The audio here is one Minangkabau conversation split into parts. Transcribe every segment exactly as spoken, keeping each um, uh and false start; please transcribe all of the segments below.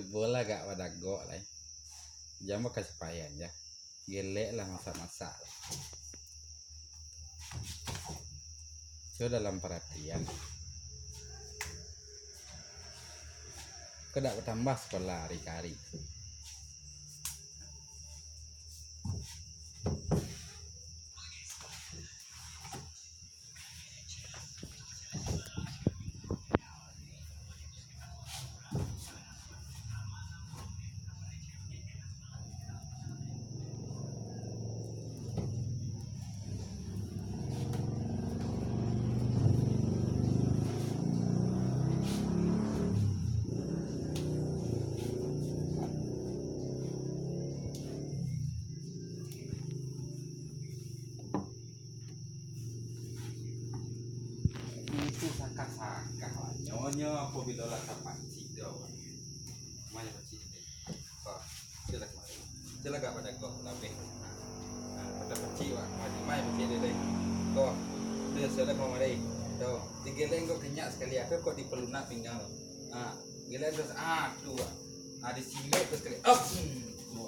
Cubolah agak badagok lai. Jan bakasi payah ja. Gelek lah masak-masak lah. Cubo dalam paratian. Kok dak batambah sakolah ari ka ari. Itu sakah-sakah lah. Nyo-nyo apabilo lah tapacik doh. Main pacik. Ko, sila kamari. Sila agak badagok labih. Nah, patah pacik, wak. Mari, main pacik deh, deh. Ko, tu yang sila kamari. Tu, digeleng kok kenyak sakali, aku kok dipelunak pinggang tu. Ah, geleng terus, ah, tu, wak. Ah, disimbek terus sakali. Up, hmm, tu.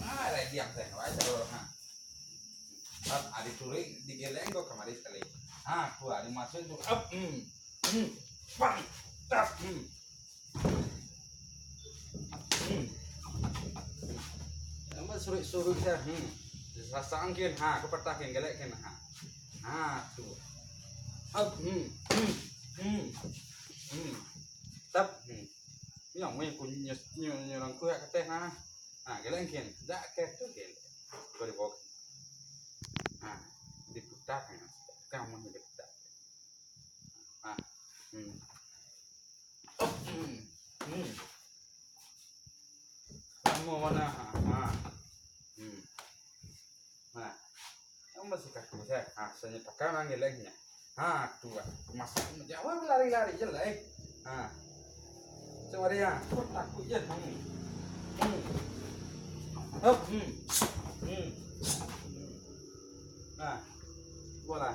Ah, dah diam, teh. Wak, terus, ha. Ap, adi turuik digeleng ko kamari sakali. Ha, tu adi masuak tu. Ap, hmm. Hmm. Pang. Tap, hmm. Hmm. Tambah suruik-suruik dah. Hmm. Sasak angkin. Ha, ko patah kin, gelek kin. Ha. Ha, tu. Ap, hmm. Hmm. Hmm. Hmm. Tap, hmm. Yang main kun nyus nyu nyu rangkuak kateh, ha. Ha, gelek angkin. Dak ke tu gelek. Ko dibawa. Ha, diputar kan. Kamu ni diputar. Ha. Hmm. Hmm. Hmm. Kamu mana? Ha. Ha. Hmm. Ha. Kamu masih kaku saya. Ha, saya pakai orang gelengnya. Ha, tu lah. Masuk jauh lari-lari je lah, eh. Ha. Coba dia. Takut je. Hmm. Hmm. Hop. Hmm. Hmm. Nah. Bola.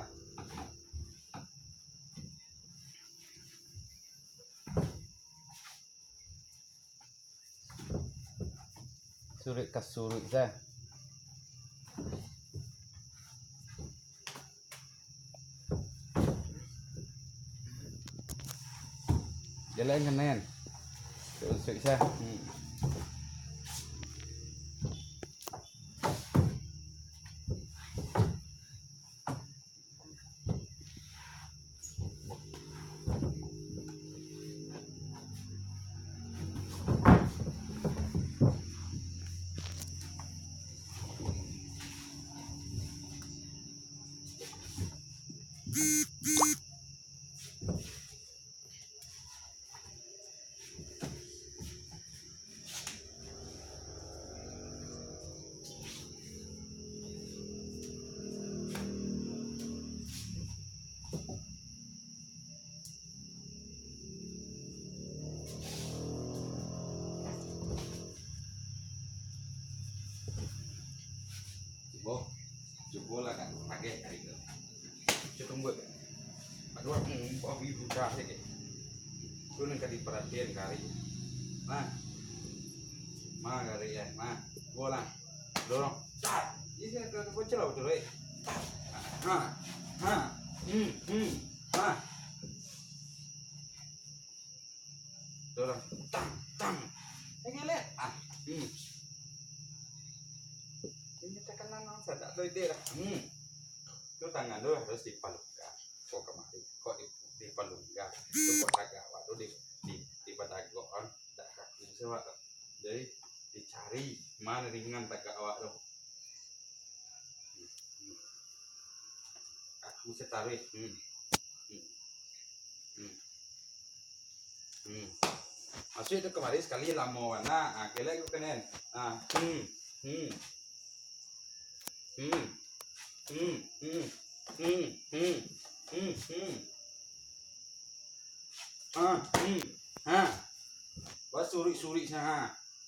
Suruik ka suruik sa. Jalan kanan. Suruik sa. Hmm. Cubo, cubolah kan, pakai kari tu. Cubo tunggu. Aduh, hmm, kok pergi budak saja. Tu nan ka diparatian kari. Nah. Ma kari ya, nah. Bola. Dorong. Tat. Ini ada bocor lah betul, eh. Ha. Ha. Hmm, hmm. Ha. Dorong. Tang, tang. Ini lek. Ah. Hmm. Ini tekan nang sadak tu ide lah. Hmm. Tu tangan tu harus dipalungga. Kok kamari, kok di, dipalungga. Tu kok tagak awak tu di, di, di badagok kan. Dak kaku se awak tu. Jadi dicari mana ringan tagak awak tu. Aku sataruih. Hmm. Hmm. Hmm. Hmm. Masuak tu kamari sakali lamo bana. Ah, kelek ku kenen. Ah, hmm. Hmm. Hmm. Hmm. Hmm. Hmm. Hmm. Hmm. Hmm. Ah, hmm. Ha. Basurik-surik sa, ha.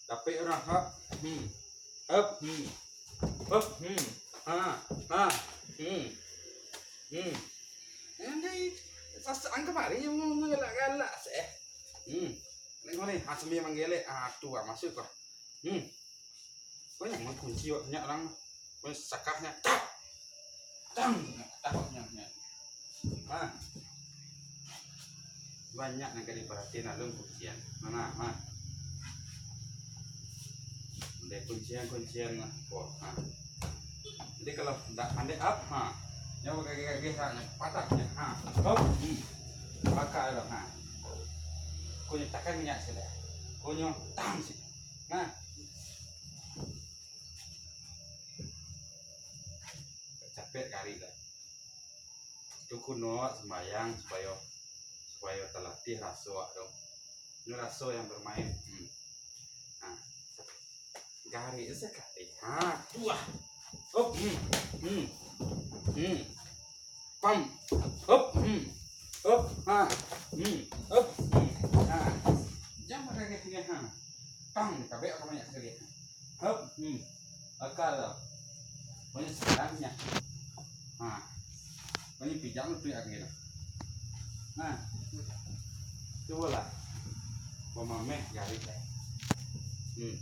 Dapek urang, hap. Hmm. Hap, hmm. Hap, hmm. Ha. Ha. Hmm. Hmm. Nanti sasak kamari mau galak-galak seh. Hmm. Tengok ni, ha, sambil manggelek. Ah, tu ah, masuk kah. Hmm. Banyak mangkunci awak banyak orang. Banyak sakahnya. Tak. Tang. Tak, nyak, nyak. Ha. Banyak nan ka diparhatian alun kuncian. Mana, ha. Ada kuncian-kuncian lah. Oh, ha. Jadi kalau ndak pandai up, ha. Nyo bagageh-gageh, ha, nyo patah, nyo. Ha. Hop. Hmm. Baka lah, ha. Kunyo takan minyak sila. Kunyo tang sila. Nah. Capek kari lah. Tu kuno awak sumbayang supayo, supayo talatih raso awak tu. Ini raso yang bermain. Hmm. Nah. Garik sakali. Ha, tuah. Hop, hmm. Hmm. Hmm. Pam. Hop, hmm. Hop, ha. Hmm. Hop, hmm. Ha. Jangan pakai kaki, ha. Pam, kabek apa banyak sakali. Hop, hmm. Akal. Banyak sekarangnya. Ha. Banyak pijak tu ya kena. Nah. Cubolah. Pamameh garik deh. Hmm.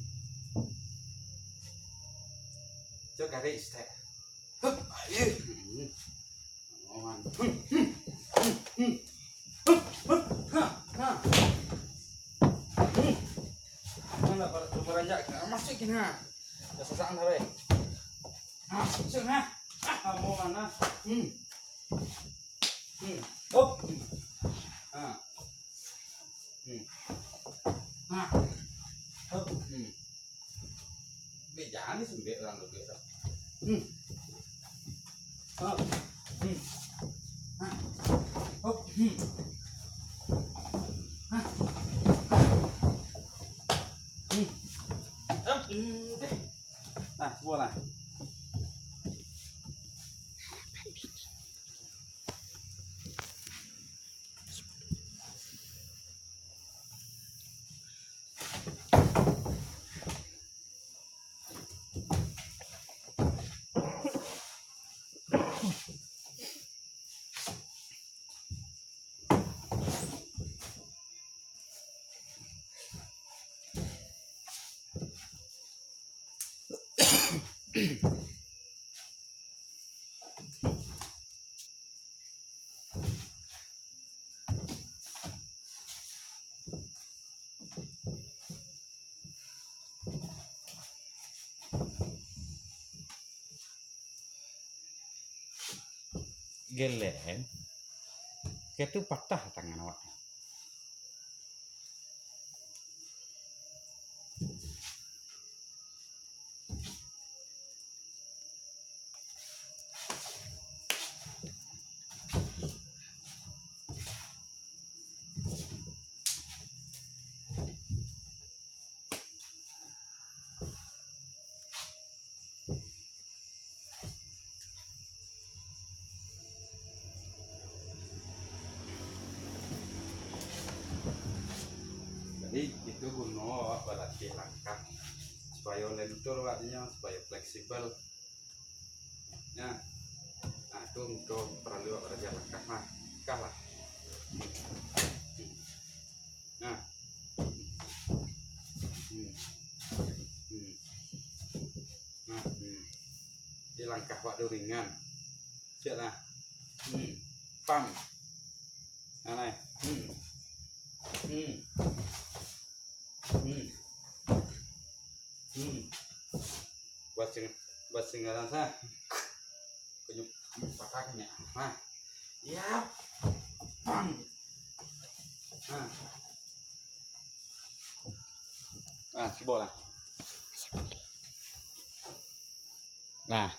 Cok garik step. Hup, ayo. Hmm. Oh, man. Hmm, hmm, hmm, hmm. Hup, hup, ha, ha. Hmm. Mana pada tu beranjak? Masuk kena. Dah sasakan dah, weh. Ha, masuk nah. Ah, kamu mana? Hmm. Hmm. Hop. Hmm. Ha. Hmm. Ha. Hop. Hmm. Be, jangan disembek orang tu, be. Hmm. Hop. Hmm. Ha. Hop. Hmm. Ha. Hmm. Hop. Hmm. Nah, semua lah. Gelen, kaitu patah tangan awak. Jadi, itu guno awak balatih langkah, supayo lentur awaknyo, supayo fleksibel. Nah, nah, itu untuk paralu awak balatih langkah. Nah, langkah lah. Nah. Hmm. Hmm. Nah, hmm. Jadi langkah awak tu ringan. Siap lah. Hmm. Pam. Nah, nah. Hmm. Hmm. Hmm. Hmm. Buat sing-, buat singgalan sa. Kunyo pakai ni. Nah. Yap. Pam. Nah. Ah, cubo lah. Nah.